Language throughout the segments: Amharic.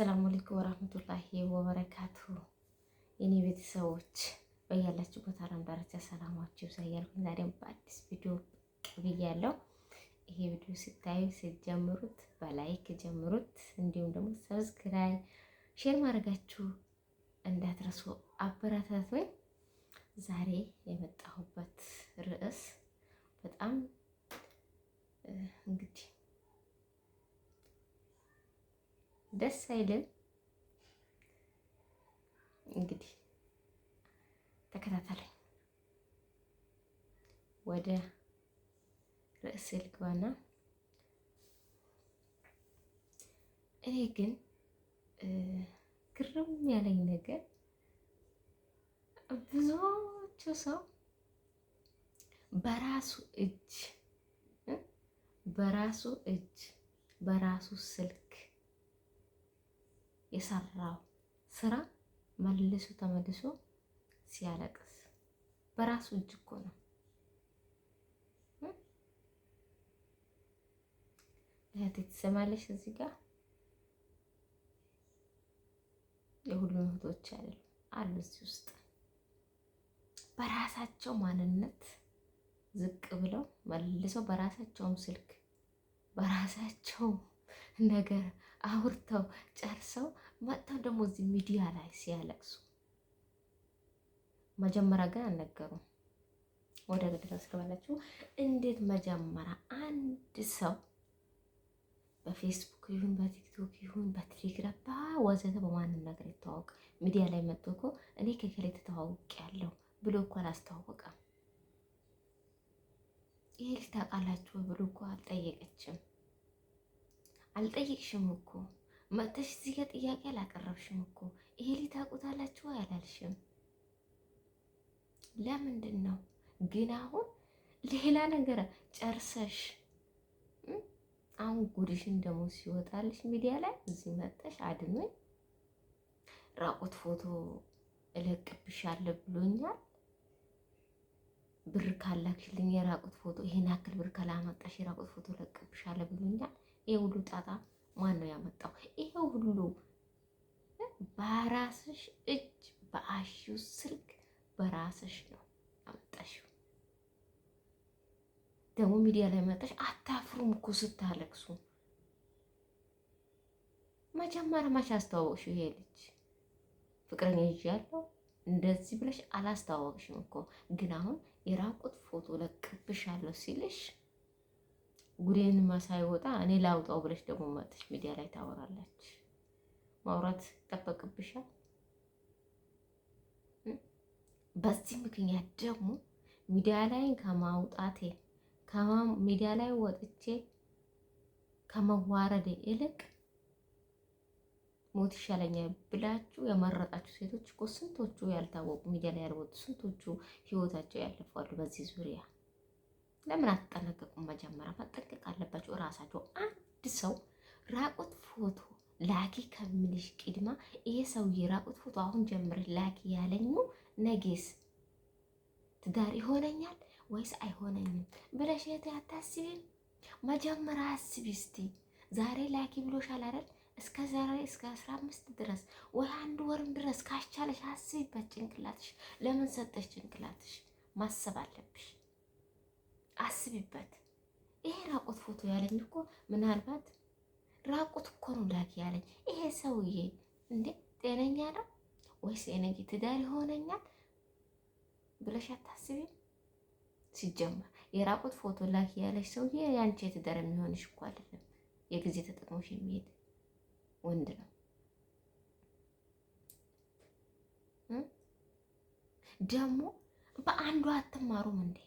አሰላሙ አለይኩም ወራህመቱላሂ ወበረካቱ። የኔ ቤተሰቦች በያላችሁበት ዓለም ዳርቻ ሰላማችሁ ይብዛ እያልኩኝ ዛሬም በአዲስ ቪዲዮ ብቅ ብያለሁ። ይሄ ቪዲዮ ስታዩ ስትጀምሩት በ like ጀምሩት፣ እንዲሁም ደግሞ subscribe፣ share ማድረጋችሁ እንዳትረሱ አበረታቱኝ። ዛሬ የመጣሁበት ርዕስ በጣም እንግዲህ ደስ አይልም። እንግዲህ ተከታተለኝ። ወደ ርዕስ ልግባና እኔ ግን ግርም ያለኝ ነገር ብዙዎቹ ሰው በራሱ እጅ በራሱ እጅ በራሱ ስልክ የሰራው ስራ መልሶ ተመልሶ ሲያለቅስ በራሱ እጅ እኮ ነው። እህቴ ትሰማለሽ? እዚህ ጋር የሁሉም እህቶች አይደሉም አሉ እዚህ ውስጥ በራሳቸው ማንነት ዝቅ ብለው መልሰው በራሳቸውም ስልክ በራሳቸው ነገር አውርተው ጨርሰው መጥተው ደግሞ እዚህ ሚዲያ ላይ ሲያለቅሱ መጀመሪያ ግን አልነገሩም። ወደ ገደለው እስከባላችሁ እንዴት መጀመሪያ አንድ ሰው በፌስቡክ ይሁን በቲክቶክ ይሁን በቴሌግራም ወዘተ በማንም ነገር ይተዋወቅ ሚዲያ ላይ መጥቶ እኮ እኔ ከከሌ ተተዋውቅ ያለው ብሎ እኮ አላስተዋወቀም። ይሄ ልጅ ታውቃላችሁ ብሎ እኮ አልጠየቀችም። አልጠየቅሽም እኮ መጥተሽ እዚህ ጋር ጥያቄ አላቀረብሽም እኮ። ይሄ ልጅ ታውቁታላችሁ አላልሽም። ለምንድን ነው ግን አሁን ሌላ ነገር ጨርሰሽ አሁን ጉድሽን ደግሞ ሲወጣልሽ ሚዲያ ላይ እዚህ መጥተሽ አድኖኝ ራቁት ፎቶ እለቅብሻለሁ ብሎኛል፣ ብር ካላክሽልኝ የራቁት ፎቶ ይሄን ያክል ብር ካላመጣሽ የራቁት ፎቶ እለቅብሻለሁ ብሎኛል። ይሄ ሁሉ ጣጣ ማን ነው ያመጣው? ይሄ ሁሉ በራስሽ እጅ በአሺው ስልክ በራስሽ ነው ያመጣሽው። ደግሞ ሚዲያ ላይ መጣሽ አታፍሩም እኮ ስታለቅሱ። መጀመሪያ መቼ አስተዋወቅሽው? ይሄ ልጅ ፍቅረኛ ይዣለሁ እንደዚህ ብለሽ አላስተዋወቅሽም እኮ። ግን አሁን የራቁት ፎቶ ለቅብሻለሁ ሲልሽ ጉዴን ሳይወጣ እኔ ላውጣው ብለሽ ደግሞ መጥተሽ ሚዲያ ላይ ታወራለች። ማውራት ይጠበቅብሻል። በዚህ ምክንያት ደግሞ ሚዲያ ላይ ከማውጣቴ ሚዲያ ላይ ወጥቼ ከመዋረዴ ይልቅ ሞት ይሻለኛል ብላችሁ የመረጣችሁ ሴቶች እኮ ስንቶቹ ያልታወቁ ሚዲያ ላይ ያልወጡ ስንቶቹ ህይወታቸው ያለፋሉ በዚህ ዙሪያ። ለምን አትጠነቀቁም? መጀመሪያ መጠንቀቅ አለባችሁ እራሳችሁ። አንድ ሰው ራቁት ፎቶ ላኪ ከምልሽ ቅድማ ይሄ ሰውዬ ራቁት ፎቶ አሁን ጀምረሽ ላኪ ያለኙ ነጌስ ትዳር ይሆነኛል ወይስ አይሆነኝም ብለሽ እህቴ አታስቢም? መጀመሪያ አስቢ እስቲ። ዛሬ ላኪ ብሎሻል አይደል? እስከ ዛሬ እስከ 15 ድረስ ወይ አንድ ወርም ድረስ ካስቻለሽ አስቢበት። ጭንቅላትሽ ለምን ሰጠሽ? ጭንቅላትሽ ማሰብ አለብሽ። አስቢበት። ይሄ ራቁት ፎቶ ያለኝ እኮ ምናልባት ራቁት እኮ ነው ላኪ ያለኝ ይሄ ሰውዬ እንዴ ጤነኛ ነው ወይስ የነገ ትዳር ይሆነኛል ብለሽ አታስቢም? ሲጀመር የራቁት ፎቶ ላኪ ያለሽ ሰውዬ ያንቺ የትዳር የሚሆንሽ እኮ አይደለም። የጊዜ ተጠቅሞሽ የሚሄድ ወንድ ነው። ደግሞ በአንዱ አትማሩም እንዴ?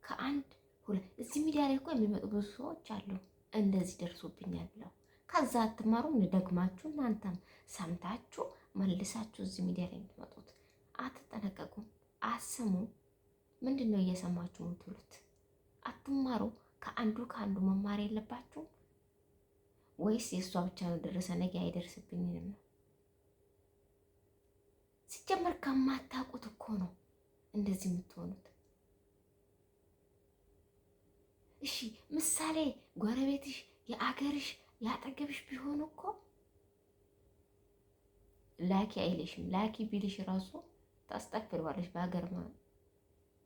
ከአንድ ሁለት እዚህ ሚዲያ ላይ እኮ የሚመጡ ብዙ ሰዎች አሉ፣ እንደዚህ ደርሶብኛል ብለው ከዛ አትማሩም? ደግማችሁ እናንተም ሰምታችሁ መልሳችሁ እዚህ ሚዲያ ላይ የምትመጡት አትጠነቀቁም? አስሙ። ምንድን ነው እየሰማችሁ የምትውሉት? አትማሩ? ከአንዱ ከአንዱ መማር የለባችሁም ወይስ የእሷ ብቻ ነው ደረሰ ነገ አይደርስብኝም ነው? ሲጀመር ከማታውቁት እኮ ነው እንደዚህ የምትሆኑት። እሺ ምሳሌ ጎረቤትሽ፣ የአገርሽ፣ የአጠገብሽ ቢሆን እኮ ላኪ አይልሽም። ላኪ ቢልሽ ራሱ ታስጠፍሪዋለሽ። በሀገር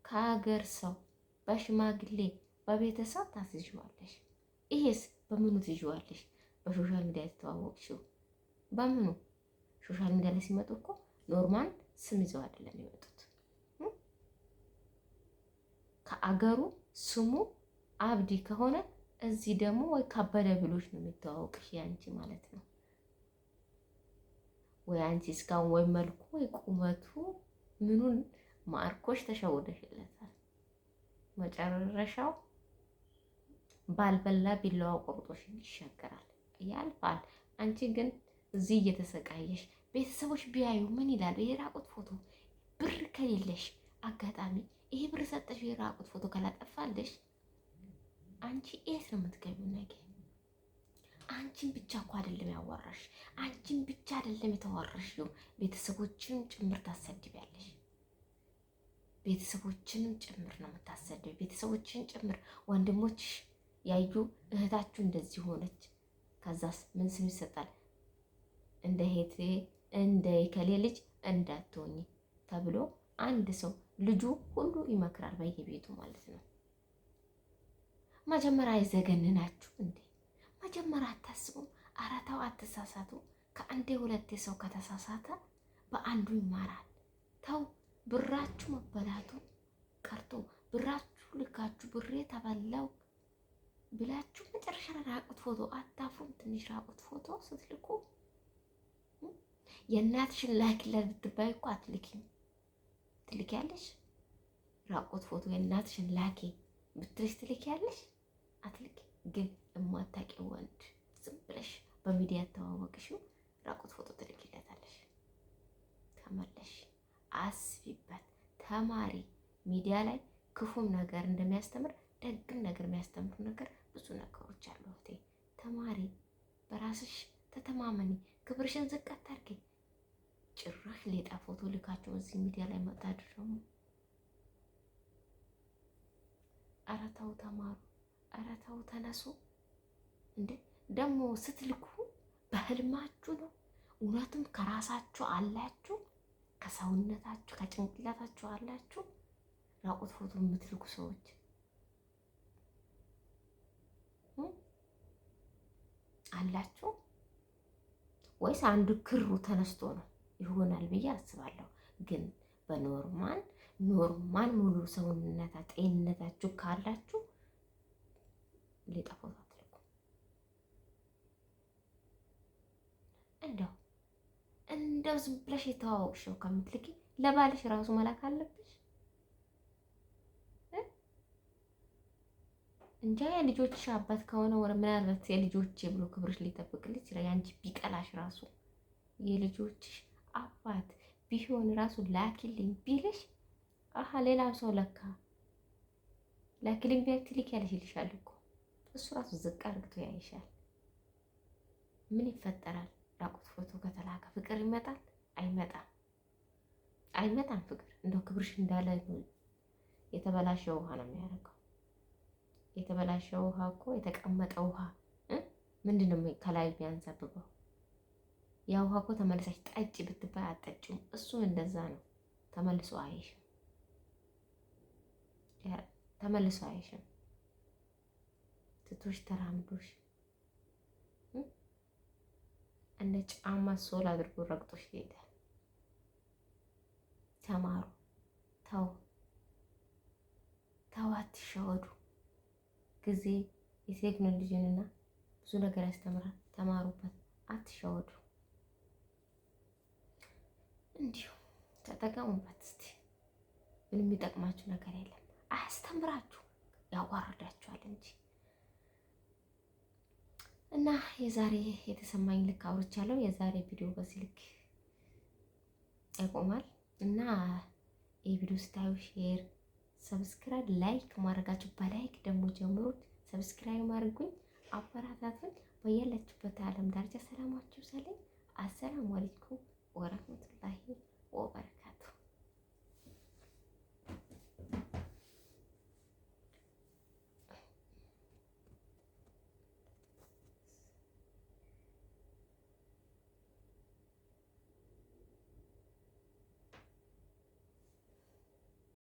ከሀገር ሰው በሽማግሌ በቤተሰብ ታስይዥዋለሽ። ይሄስ በምኑ ትይዥዋለሽ? በ social media የተተዋወቅሽው በምኑ? Social media ላይ ሲመጡ እኮ normal ስም ይዘው አይደለም የሚመጡት። ከአገሩ ስሙ አብዲ ከሆነ እዚህ ደግሞ ወይ ከበደ ብሎሽ ነው የሚተዋወቅሽ ያንቺ ማለት ነው። ወይ አንቺ እስካሁን ወይ መልኩ ወይ ቁመቱ ምኑን ማርኮሽ ተሸውደሽለታል። መጨረሻው ባልበላ ቢላዋ ቆርጦሽ ይሻገራል፣ ያልፋል። አንቺ ግን እዚህ እየተሰቃየሽ ቤተሰቦች ቢያዩ ምን ይላሉ? የራቁት ፎቶ ብር ከሌለሽ አጋጣሚ ይሄ ብር ሰጠሽ የራቁት ፎቶ ካላጠፋለሽ አንቺ የት ነው የምትገቢው? ነገ አንቺን ብቻ እኮ አይደለም ያዋራሽ፣ አንቺን ብቻ አይደለም የተዋራሽው፣ ቤተሰቦችንም ጭምር ታሰድቢያለሽ። ቤተሰቦችንም ጭምር ነው የምታሰድቢው። ቤተሰቦችን ጭምር ወንድሞችሽ ያዩ እህታችሁ እንደዚህ ሆነች፣ ከዛስ ምን ስም ይሰጣል? እንደ ሄቴ እንደ የከሌ ልጅ እንዳትሆኝ ተብሎ አንድ ሰው ልጁ ሁሉ ይመክራል በየቤቱ ማለት ነው። መጀመሪያ አይዘገንናችሁ እንዴ? መጀመሪያ አታስቡም? ኧረ ተው አትሳሳቱ። ከአንዴ ሁለቴ ሰው ከተሳሳተ በአንዱ ይማራል። ተው ብራችሁ መበላቱ ቀርቶ ብራችሁ ልካችሁ ብሬ ተበላው ብላችሁ መጨረሻ ላይ ራቁት ፎቶ አታፍሩም? ትንሽ ራቁት ፎቶ ስትልኩ የእናትሽን ላኪላት ብትባይ እኮ አትልኪም። ትልኪያለሽ? ራቁት ፎቶ የእናትሽን ላኪ ብትልሽ ትልኪያለሽ? አትልኪ። ግን እማታውቂው ወንድ ዝም ብለሽ በሚዲያ ተዋወቅሽው ራቁት ፎቶ ትልኪለታለሽ። ተመለሽ፣ አስቢበት፣ ተማሪ። ሚዲያ ላይ ክፉም ነገር እንደሚያስተምር ደግም ነገር የሚያስተምሩ ነገር ብዙ ነገሮች አሉ። እህቴ ተማሪ፣ በራስሽ ተተማመኒ፣ ክብርሽን ዝቅ አታርጊ። ጭራሽ ሌጣ ፎቶ ልካችሁ እዚህ ሚዲያ ላይ መጣችሁ ደግሞ ኧረ ተው ተማሩ፣ ኧረ ተው ተነሱ። እንዴ ደግሞ ስትልኩ በህልማችሁ ነው? እውነትም ከራሳችሁ አላችሁ? ከሰውነታችሁ ከጭንቅላታችሁ አላችሁ? ራቁት ፎቶ የምትልኩ ሰዎች አላችሁ ወይስ አንዱ ክሩ ተነስቶ ነው ይሆናል ብዬ አስባለሁ። ግን በ normal normal ሙሉ ሰውነታ ጤንነታችሁ ካላችሁ ሊጠፋው አትልኩ። እንደው እንደው ዝም ብለሽ የተዋወቅሽው ከምትልኪ ለባልሽ ራሱ መላክ አለብሽ እንጃ። የልጆችሽ አባት ከሆነ ወረ ምናልባት የልጆቼ ብሎ ክብርሽ ሊጠብቅልሽ ይችላል። ያንቺ ቢጠላሽ ራሱ የልጆችሽ አባት ቢሆን ራሱ ላኪልኝ ቢልሽ አሀ ሌላም ሰው ለካ ላኪልኝ ቢያት ትልኪያለሽ ይልሻል እኮ እሱ ራሱ ዝቅ አርግቶ ያይሻል። ምን ይፈጠራል? ራቁት ፎቶ ከተላከ ፍቅር ይመጣል? አይመጣም፣ አይመጣም። ፍቅር እንደው ክብርሽ እንዳለ የተበላሸ ውሃ ነው የሚያደርገው። የተበላሸ ውሃ እኮ የተቀመጠ ውሃ ምንድን ነው ከላይ ቢያንሳብበው? ያ ውሃ እኮ ተመልሳች ጠጪ ብትባይ አትጠጪውም። እሱም እንደዛ ነው። ተመልሶ አይሽም፣ ተመልሶ አይሽም። ትቶሽ ተራምዶሽ እንደ ጫማ sole አድርጎ ረግጦሽ ይሄዳል። ተማሩ። ተው ተው፣ አትሸወዱ። ጊዜ የቴክኖሎጂንና ብዙ ነገር ያስተምራል። ተማሩበት፣ አትሸወዱ። እንዲሁ ተጠቀሙበት። እስቲ ምንም የሚጠቅማችሁ ነገር የለም። አያስተምራችሁ፣ ያዋርዳችኋል እንጂ። እና የዛሬ የተሰማኝ ልክ አውርቻለሁ። የዛሬ ቪዲዮ በዚህ ልክ ያቆማል እና ይህ ቪዲዮ ስታዩ share፣ subscribe፣ like ማድረጋችሁ በ like ደግሞ ጀምሩት። Subscribe አድርጉኝ፣ አበረታቱኝ። በያላችሁበት ዓለም ዳርቻ ሰላማችሁ ይብዛልኝ። السلام